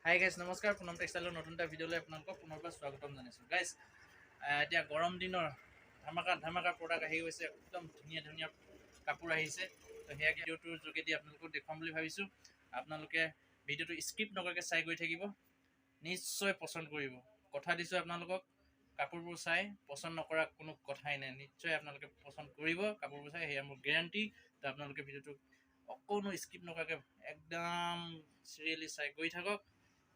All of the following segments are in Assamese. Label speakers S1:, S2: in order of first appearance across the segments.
S1: হাই গাইজ, নমস্কাৰ। পুনম টেক্সটাইলৰ নতুন এটা ভিডিঅ'লৈ আপোনালোকক পুনৰবাৰ স্বাগতম জনাইছোঁ। গাইজ, এতিয়া গৰম দিনৰ ধামাকা ধামাকা প্ৰডাক্ট আহি গৈছে। একদম ধুনীয়া ধুনীয়া কাপোৰ আহিছে। তো সেয়া ভিডিঅ'টোৰ যোগেদি আপোনালোকক দেখুৱাম বুলি ভাবিছোঁ। আপোনালোকে ভিডিঅ'টো স্কিপ নকৰাকৈ চাই গৈ থাকিব, নিশ্চয় পচন্দ কৰিব। কথা দিছোঁ আপোনালোকক, কাপোৰবোৰ চাই পচন্দ নকৰা কোনো কথাই নাই। নিশ্চয় আপোনালোকে পচন্দ কৰিব কাপোৰবোৰ চাই, সেয়া মোৰ গেৰাণ্টি। তো আপোনালোকে ভিডিঅ'টো অকণো স্কিপ নকৰাকৈ একদম চিৰিয়েলি চাই গৈ থাকক।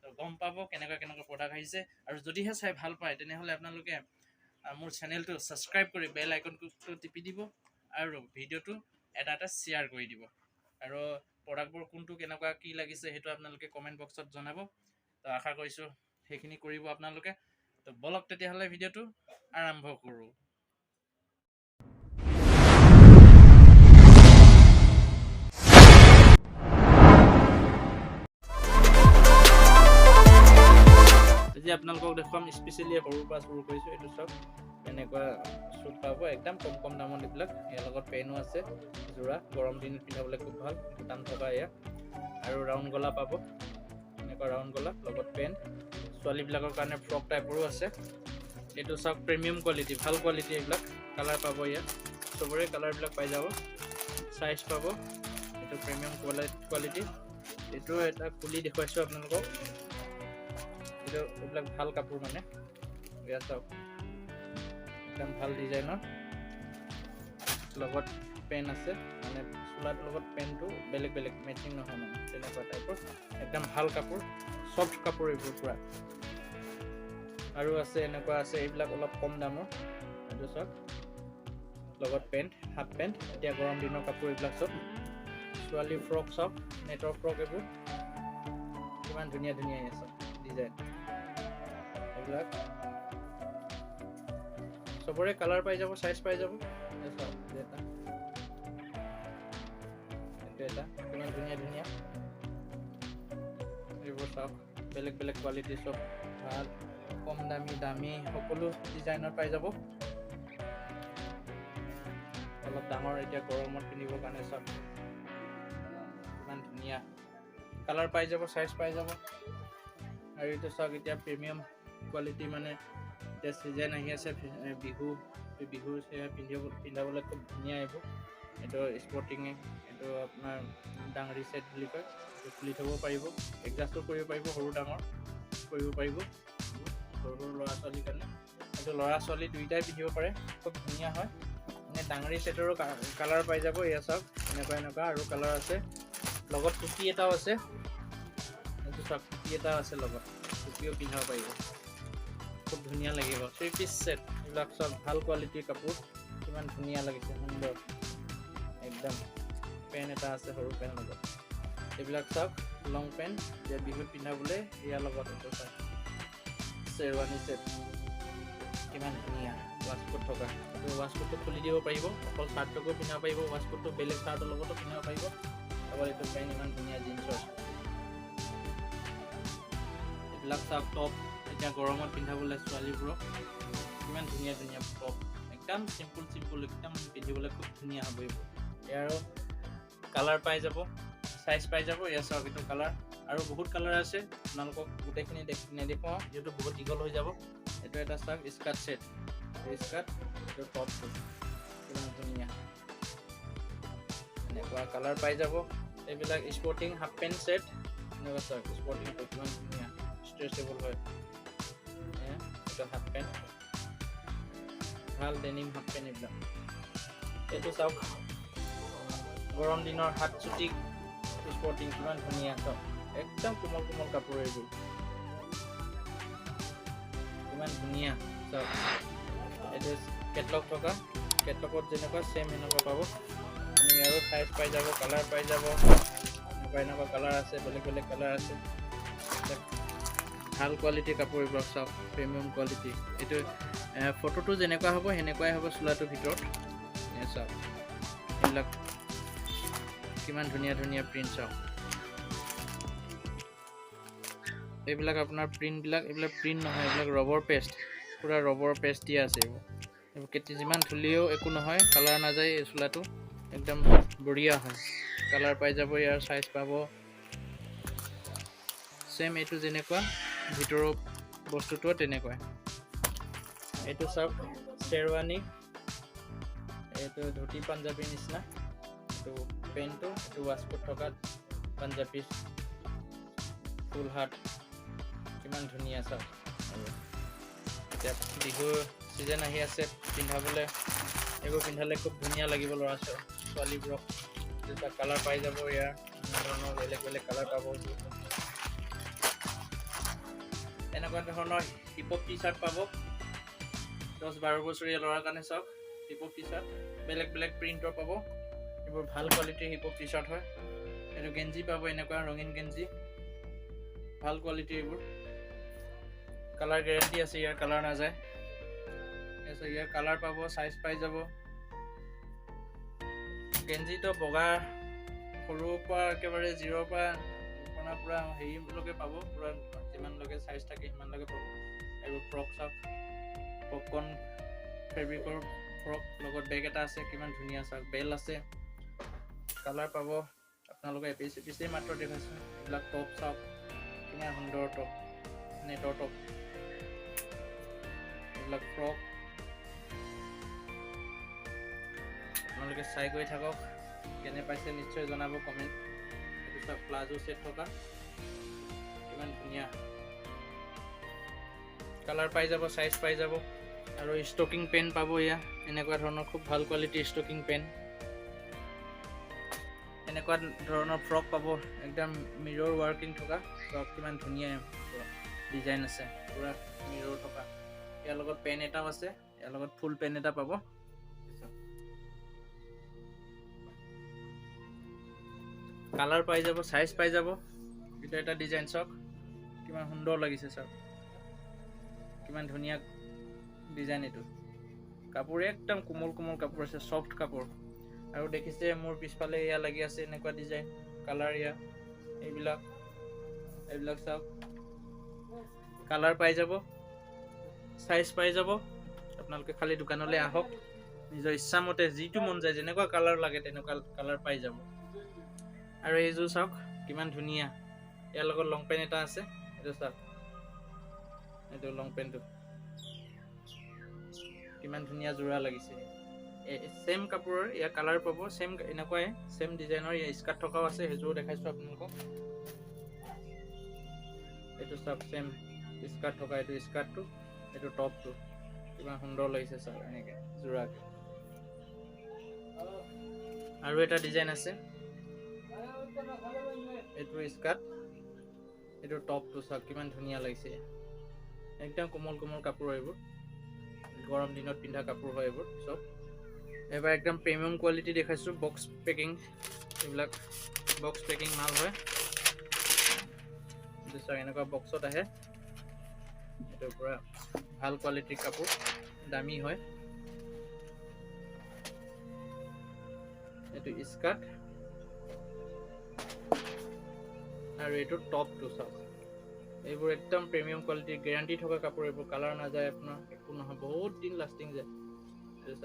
S1: তো গম পাব কেনেকুৱা কেনেকুৱা প্ৰডাক্ট আহিছে। আৰু যদিহে চাই ভাল পায়, তেনেহ'লে আপোনালোকে মোৰ চেনেলটো ছাবস্ক্ৰাইব কৰি বেল আইকনটো টিপি দিব আৰু ভিডিঅ'টো এটা এটা শ্বেয়াৰ কৰি দিব। আৰু প্ৰডাক্টবোৰ কোনটো কেনেকুৱা কি লাগিছে, সেইটো আপোনালোকে কমেণ্ট বক্সত জনাব। তো আশা কৰিছোঁ সেইখিনি কৰিব আপোনালোকে। তো বলক তেতিয়াহ'লে ভিডিঅ'টো আৰম্ভ কৰোঁ। আজি আপোনালোকক দেখুৱাম, স্পেচিয়েলি সৰুৰ পৰা চুৰু কৰিছোঁ। এইটো চাওক, এনেকুৱা চুট পাব একদম কম কম দামত এইবিলাক। ইয়াৰ লগত পেনো আছে যোৰা। গৰম দিনত পিন্ধাবলৈ খুব ভাল, দাম থকা এয়া। আৰু ৰাউণ্ড গলা পাব, এনেকুৱা ৰাউণ্ড গলা, লগত পেণ্ট। ছোৱালীবিলাকৰ কাৰণে ফ্ৰক টাইপৰো আছে। এইটো চাওক, প্ৰিমিয়াম কোৱালিটি, ভাল কোৱালিটি এইবিলাক। কালাৰ পাব ইয়াত, চবৰে কালাৰবিলাক পাই যাব, চাইজ পাব। এইটো প্ৰিমিয়াম কোৱালিটি। এইটো এটা খুলি দেখুৱাইছোঁ আপোনালোকক। এইটো এইবিলাক ভাল কাপোৰ মানে। এয়া চাওক, একদম ভাল ডিজাইনৰ, লগত পেণ্ট আছে। মানে চোলাটোৰ লগত পেণ্টটো বেলেগ বেলেগ, মেচিং নহয়, মানে তেনেকুৱা টাইপৰ। একদম ভাল কাপোৰ, চফ্ট কাপোৰ এইবোৰ পূৰা। আৰু আছে, এনেকুৱা আছে। এইবিলাক অলপ কম দামৰ। এইটো চাওক, লগত পেণ্ট, হাফ পেণ্ট। এতিয়া গৰম দিনৰ কাপোৰ এইবিলাক চব। ছোৱালীৰ ফ্ৰক চাওক, নেটৰ ফ্ৰক এইবোৰ। কিমান ধুনীয়া ধুনীয়া আছে ডিজাইন এইবিলাক। চবৰে কালাৰ পাই যাব, চাইজ পাই যাব। এই চাওক, এইটো এটা, এইটো এটা, কিমান ধুনীয়া ধুনীয়া এইবোৰ চাওক। বেলেগ বেলেগ কোৱালিটি চব ভাল, কম দামী, দামী সকলো ডিজাইনৰ পাই যাব। অলপ ডাঙৰ, এতিয়া গৰমত পিন্ধিবৰ কাৰণে চাওক, ইমান ধুনীয়া। কালাৰ পাই যাব, চাইজ পাই যাব। আৰু এইটো চাওক, এতিয়া প্ৰিমিয়াম কোৱালিটি। মানে এতিয়া চিজন আহি আছে বিহু, বিহু সেয়া পিন্ধাবলৈ খুব ধুনীয়া এইবোৰ। এইটো স্পৰ্টিঙে, এইটো আপোনাৰ ডাঙৰি ছেট বুলি কয়। এইটো খুলি থ'ব পাৰিব, এডজাষ্টো কৰিব পাৰিব, সৰু ডাঙৰ কৰিব পাৰিব। সৰু সৰু ল'ৰা ছোৱালীৰ কাৰণে এইটো, ল'ৰা ছোৱালী দুয়োটাই পিন্ধিব পাৰে, খুব ধুনীয়া হয়। মানে ডাঙৰি ছেটৰো কালাৰ পাই যাব। এয়া চাওক, এনেকুৱা এনেকুৱা আৰু কালাৰ আছে। লগত টুপি এটাও আছে। এইটো চাওক, টুপি এটাও আছে লগত, টুপিও পিন্ধাব পাৰিব, খুব ধুনীয়া লাগিব। থ্ৰী পিচ ছেট এইবিলাক চব ভাল কোৱালিটিৰ কাপোৰ। কিমান ধুনীয়া লাগিছে, সুন্দৰ একদম। পেণ্ট এটা আছে, সৰু পেণ্ট লগত। এইবিলাক চাওক, লং পেণ্ট, এতিয়া বিহুত পিন্ধাবলৈ ইয়াৰ লগত। এইটো চাওক, শ্বেৰৱানী ছেট, কিমান ধুনীয়া, ৱাছকোট থকা। এইটো ৱাছকোটটো খুলি দিব পাৰিব, অকল চাৰ্টটোকো পিন্ধাব পাৰিব, ৱাছকোটটো বেলেগ চাৰ্টৰ লগতো পিন্ধাব পাৰিব। লগত এইটো পেণ্ট ইমান ধুনীয়া জিন্সৰ। এইবিলাক চাওক, টপ, এতিয়া গৰমত পিন্ধাবলৈ ছোৱালীবোৰক কিমান ধুনীয়া ধুনীয়া টপ। একদম চিম্পুল চিম্পুল, একদম পিন্ধিবলৈ খুব ধুনীয়া হ'ব এইবোৰ। ইয়াৰো কালাৰ পাই যাব, চাইজ পাই যাব। ইয়াৰ চাওক, এইটো কালাৰ আৰু বহুত কালাৰ আছে। আপোনালোকক গোটেইখিনি নেদেখুৱাওঁ, যিহেতু বহুত দীঘল হৈ যাব। এইটো এটা চাওক, স্কাৰ্ট ছেট, স্কাৰ্ট, এইটো টপটো কিমান ধুনীয়া। এনেকুৱা কালাৰ পাই যাব। এইবিলাক স্পৰ্টিং, হাফ পেণ্ট ছেট। এনেকুৱা চাওক, স্পৰ্টিংটো কিমান ধুনীয়া, ষ্ট্ৰেচেবল হয়। এইটো হাফ পেণ্ট, ভাল ডেনিম হাফ পেণ্ট এইবিলাক। এইটো চাওক, গৰম দিনৰ হাত চুটি স্পৰ্টিং, কিমান ধুনীয়া চাওক। একদম কোমল কোমল কাপোৰ এইবোৰ, কিমান ধুনীয়া চাওক। এইটো কেটলগ থকা, কেটলগত যেনেকুৱা ছেম সেনেকুৱা পাব। ইয়াৰো চাইজ পাই যাব, কালাৰ পাই যাব। এনেকুৱা এনেকুৱা কালাৰ আছে, বেলেগ বেলেগ কালাৰ আছে। ভাল কোৱালিটিৰ কাপোৰ এইবিলাক চাওক, প্ৰিমিয়াম কোৱালিটি। এইটো ফটোটো যেনেকুৱা হ'ব সেনেকুৱাই হ'ব চোলাটোৰ ভিতৰত। চাওক, এইবিলাক কিমান ধুনীয়া ধুনীয়া প্ৰিণ্ট চাওক। এইবিলাক আপোনাৰ প্ৰিণ্টবিলাক, এইবিলাক প্ৰিণ্ট নহয়, এইবিলাক ৰবৰ পেষ্ট, পূৰা ৰবৰ পেষ্ট দিয়া আছে এইবোৰ। এইবোৰ কেতিয়া যিমান ধুলেও একো নহয়, কালাৰ নাযায়। এই চোলাটো একদম বঢ়িয়া হয়। কালাৰ পাই যাব, ইয়াৰ চাইজ পাব। ছেম এইটো যেনেকুৱা ভিতৰৰ বস্তুটোও তেনেকুৱাই। এইটো চাওক শ্বেৰৱানী, এইটো ধুতি পাঞ্জাবীৰ নিচিনা। এইটো পেণ্টটো, এইটো ৱাছকোট থকা পাঞ্জাবী ফুল হাত, কিমান ধুনীয়া চাওক। আৰু এতিয়া বিহুৰ ছিজন আহি আছে, পিন্ধাবলৈ এইবোৰ পিন্ধালে খুব ধুনীয়া লাগিব ল'ৰা ছোৱালীবোৰক। কালাৰ পাই যাব ইয়াৰ, নানা ধৰণৰ বেলেগ বেলেগ কালাৰ পাব। এনেকুৱা ধৰণৰ হিপ হপ টি চাৰ্ট পাব 10-12 বছৰীয়া ল'ৰাৰ কাৰণে। চাওক হিপ হপ টি চাৰ্ট বেলেগ বেলেগ প্ৰিণ্টৰ পাব। এইবোৰ ভাল কোৱালিটিৰ হিপ হপ টি চাৰ্ট হয়। এইটো গেঞ্জি পাব, এনেকুৱা ৰঙীন গেঞ্জি, ভাল কোৱালিটিৰ। এইবোৰ কালাৰ গেৰেণ্টি আছে, ইয়াৰ কালাৰ নাযায়। তাৰপিছত ইয়াৰ কালাৰ পাব, চাইজ পাই যাব। গেঞ্জিটো বগা সৰুৰ পৰা একেবাৰে জিৰ'ৰ পৰা আপোনাৰ পূৰা হেৰিলৈকে পাব, পূৰা যিমানলৈকে চাইজ থাকে সিমানলৈকে পাব। এইবোৰ ফ্ৰক চাওক, পপকৰ্ণ ফেব্ৰিকৰ ফ্ৰক, লগত বেগ এটা আছে, কিমান ধুনীয়া চাওক। বেল্ট আছে, কালাৰ পাব। আপোনালোকে এপিচ এপিচেই মাত্ৰ দেখুৱাইছোঁ। এইবিলাক টপ চাওক, কিমান সুন্দৰ টপ, নেটৰ টপ। এইবিলাক ফ্ৰক আপোনালোকে চাই গৈ থাকক, কেনে পাইছে নিশ্চয় জনাব কমেণ্ট। এইটো চাওক প্লাজো ছেট থকা, কিমান ধুনীয়া। কালাৰ পাই যাব, চাইজ পাই যাব। আৰু ষ্টকিং পেণ্ট পাব এয়া, এনেকুৱা ধৰণৰ খুব ভাল কোৱালিটিৰ ষ্টকিং পেণ্ট। এনেকুৱা ধৰণৰ ফ্ৰক পাব, একদম মিৰৰ ৱৰ্কিং থকা। চাওক কিমান ধুনীয়া ডিজাইন আছে, পূৰা মিৰৰ থকা। ইয়াৰ লগত পেণ্ট এটাও আছে, ইয়াৰ লগত ফুল পেণ্ট এটা পাব। কালাৰ পাই যাব, চাইজ পাই যাব। এইটো এটা ডিজাইন চাওক, কিমান সুন্দৰ লাগিছে চাওক, কিমান ধুনীয়া ডিজাইন। এইটো কাপোৰ একদম কোমল কোমল কাপোৰ আছে, ছফ্ট কাপোৰ। আৰু দেখিছে মোৰ পিছফালে এয়া লাগি আছে এনেকুৱা ডিজাইন কালাৰ। এয়া এইবিলাক চাওক, কালাৰ পাই যাব, চাইজ পাই যাব। আপোনালোকে খালি দোকানলৈ আহক, নিজৰ ইচ্ছামতে যিটো মন যায়, যেনেকুৱা কালাৰ লাগে তেনেকুৱা কালাৰ পাই যাব। আৰু এইযোৰ চাওক কিমান ধুনীয়া, ইয়াৰ লগত লং পেণ্ট এটা আছে। এইটো চাওক, এইটো লং পেণ্টটো কিমান ধুনীয়া যোৰা লাগিছে। ছেম কাপোৰৰ ইয়াৰ কালাৰ পাব, ছেম এনেকুৱাই ছেম ডিজাইনৰ। ইয়াৰ স্কাৰ্ট থকাও আছে, সেইযোৰো দেখাইছোঁ আপোনালোকক। এইটো চাওক ছেম স্কাৰ্ট থকা, এইটো স্কাৰ্টটো, এইটো টপটো, কিমান সুন্দৰ লাগিছে চাওক এনেকে যোৰাকে। আৰু এটা ডিজাইন আছে, এইটো স্কাৰ্ট, এইটো টপটো চাওক কিমান ধুনীয়া লাগিছে। একদম কোমল কোমল কাপোৰ, এইবোৰ গৰম দিনত পিন্ধা কাপোৰ হয় এইবোৰ চব। এইবাৰ একদম প্ৰিমিয়াম কোৱালিটি দেখাইছোঁ, বক্স পেকিং। এইবিলাক বক্স পেকিং মাল হয়। এইটো চাওক এনেকুৱা বক্সত আহে। এইটো পূৰা ভাল কোৱালিটিৰ কাপোৰ, দামী হয়। এইটো স্কাৰ্ট আৰু এইটো টপটো চাওক। এইবোৰ একদম প্ৰিমিয়াম কোৱালিটিৰ গেৰাণ্টি থকা কাপোৰ, এইবোৰ কালাৰ নাযায় আপোনাৰ, একো নহয়, বহুত দিন লাষ্টিং যায়।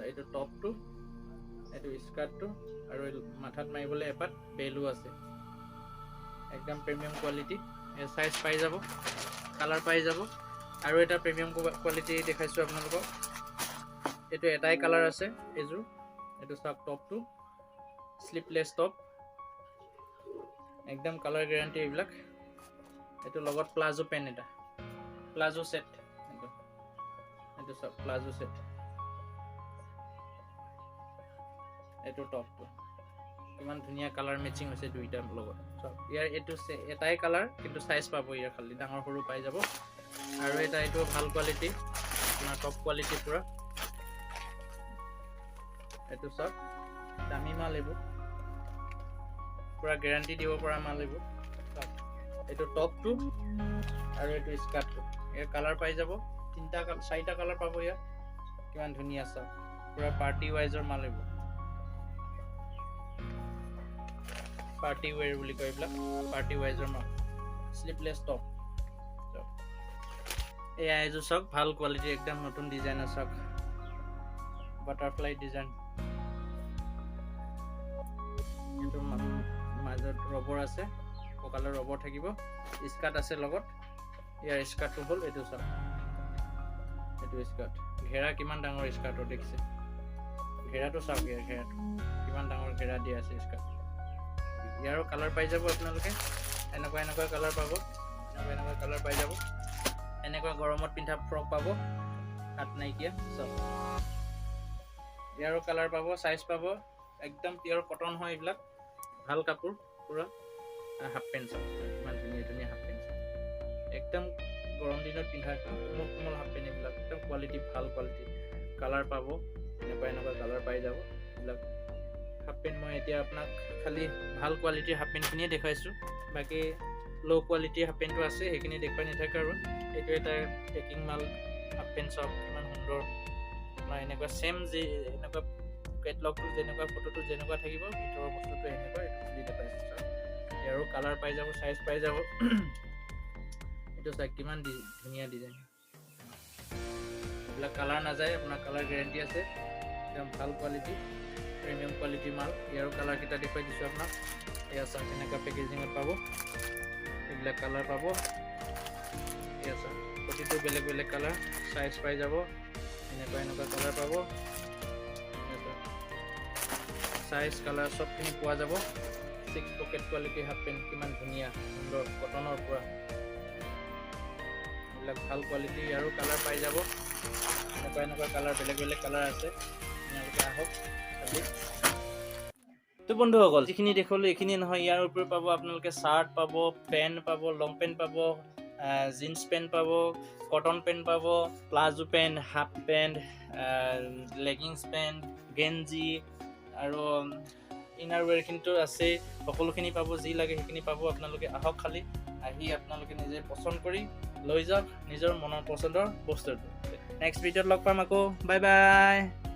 S1: এইটো টপটো, এইটো স্কাৰ্টটো, আৰু মাথাত মাৰিবলৈ এপাত বেলো আছে। একদম প্ৰিমিয়াম কোৱালিটি, চাইজ পাই যাব, কালাৰ পাই যাব। আৰু এটা প্ৰিমিয়াম কোৱালিটি দেখাইছোঁ আপোনালোকক। এইটো এটাই কালাৰ আছে এইযোৰ। এইটো চাওক টপটো, শ্লিপলেছ টপ, একদম কালাৰ গেৰাণ্টি এইবিলাক। এইটো লগত প্লাজো পেণ্ট এটা, প্লাজো ছেট। এইটো চাওক প্লাজো ছেট। এইটো টপটো কিমান ধুনীয়া কালাৰ মেচিং হৈছে দুইটাৰ লগত। চাওক ইয়াৰ এইটো এটাই কালাৰ, কিন্তু চাইজ পাব ইয়াৰ, খালি ডাঙৰ সৰু পাই যাব। আৰু এটা এইটো ভাল কোৱালিটি, আপোনাৰ টপ কোৱালিটি পূৰা। এইটো চাওক দামী মাল এইবোৰ, পূৰা গেৰাণ্টি দিব পৰা মাল এইবোৰ। চাওক এইটো টপটো আৰু এইটো স্কাৰ্টটো, ইয়াৰ কালাৰ পাই যাব, তিনিটা চাৰিটা কালাৰ পাব ইয়াত। কিমান ধুনীয়া চাওক, পূৰা পাৰ্টি ৱাইজৰ মাল এইবোৰ, পাৰ্টি ৱেৰ বুলি কয় এইবিলাক, পাৰ্টি ৱাইজৰ মাল, শ্লিপলেছ টপ। এয়া এইযোৰ চাওক ভাল কোৱালিটিৰ, একদম নতুন ডিজাইনৰ চাওক, বাটাৰফ্লাই ডিজাইন। এইটো মাজত ৰবৰ আছে, কঁকালৰ ৰবৰ থাকিব। স্কাৰ্ট আছে লগত। ইয়াৰ স্কাৰ্টটো হ'ল এইটো চাওক, এইটো স্কাৰ্ট। ঘেৰা কিমান ডাঙৰ স্কাৰ্টৰ দেখিছে? ঘেৰাটো চাওক, ইয়াৰ ঘেৰাটো কিমান ডাঙৰ ঘেৰা দিয়া আছে স্কাৰ্ট। ইয়াৰো কালাৰ পাই যাব আপোনালোকে, এনেকুৱা এনেকুৱা কালাৰ পাব, এনেকুৱা এনেকুৱা কালাৰ পাই যাব। এনেকুৱা গৰমত পিন্ধা ফ্ৰক পাব, হাত নাইকিয়া চাওক। ইয়াৰো কালাৰ পাব, চাইজ পাব। একদম পিয়ৰ কটন হয় এইবিলাক, ভাল কাপোৰ পূৰা। হাফ পেণ্ট চাওক, ইমান ধুনীয়া ধুনীয়া হাফ পেণ্ট চাওক। একদম গৰম দিনত পিন্ধা একদম কোমল কোমল হাফ পেণ্ট এইবিলাক, একদম কোৱালিটি, ভাল কোৱালিটি। কালাৰ পাব, এনেকুৱা এনেকুৱা কালাৰ পাই যাব এইবিলাক হাফ পেণ্ট। মই এতিয়া আপোনাক খালি ভাল কোৱালিটিৰ হাফ পেণ্টখিনিয়ে দেখুৱাইছোঁ। বাকী ল' কোৱালিটিৰ হাফ পেণ্টটো আছে, সেইখিনি দেখুৱাই নাথাকে আৰু। এইটো এটা পেকিং মাল হাফ পেণ্ট চাওক, কিমান সুন্দৰ। আপোনাৰ এনেকুৱা ছেম যি এনেকুৱা কেটলগটো যেনেকুৱা, ফটোটো যেনেকুৱা থাকিব, ভিতৰৰ বস্তুটো এনেকুৱা। এইটো খুলি দেখুৱাইছোঁ চাওক। ইয়াৰো কালাৰ পাই যাব, চাইজ পাই যাব। এইটো চাওক, কিমান ধুনীয়া ডিজাইন। এইবিলাক কালাৰ নাযায় আপোনাৰ, কালাৰ গেৰেণ্টি আছে। একদম ভাল কোৱালিটি, প্ৰিমিয়াম কোৱালিটিৰ মাল। ইয়াৰো কালাৰকেইটা দেখুৱাই দিছোঁ আপোনাক। এয়া চাওক, এনেকুৱা পেকেজিঙত পাব। এইবিলাক কালাৰ পাব। এয়া চাওক, প্ৰতিটো বেলেগ বেলেগ কালাৰ, চাইজ পাই যাব। এনেকুৱা এনেকুৱা কালাৰ পাব। চাইজ, কালাৰ চবখিনি পোৱা যাব। Six pocket quality half pant, কিমান ধুনীয়া সুন্দৰ কটনৰ পৰা। এইবিলাক ভাল কোৱালিটি আৰু কালাৰ পাই যাব। এনেকুৱা এনেকুৱা কালাৰ, বেলেগ বেলেগ কালাৰ আছে। আপোনালোকে আহক খালি। তো বন্ধুসকল, যিখিনি দেখুৱালোঁ এইখিনি নহয়, ইয়াৰ উপৰিও পাব আপোনালোকে চাৰ্ট পাব, পেণ্ট পাব, লং পেণ্ট পাব, জিন্স পেণ্ট পাব, কটন পেণ্ট পাব, palazzo pant, half pant, leggings pant, গেঞ্জি আৰু ইনাৰ ৱেৰখিনিতো আছেই। সকলোখিনি পাব, যি লাগে সেইখিনি পাব। আপোনালোকে আহক খালি, আহি আপোনালোকে নিজে পচন্দ কৰি লৈ যাওক নিজৰ মনৰ পচন্দৰ বস্তুটো। নেক্সট ভিডিঅ'ত লগ পাম আকৌ। Bye bye.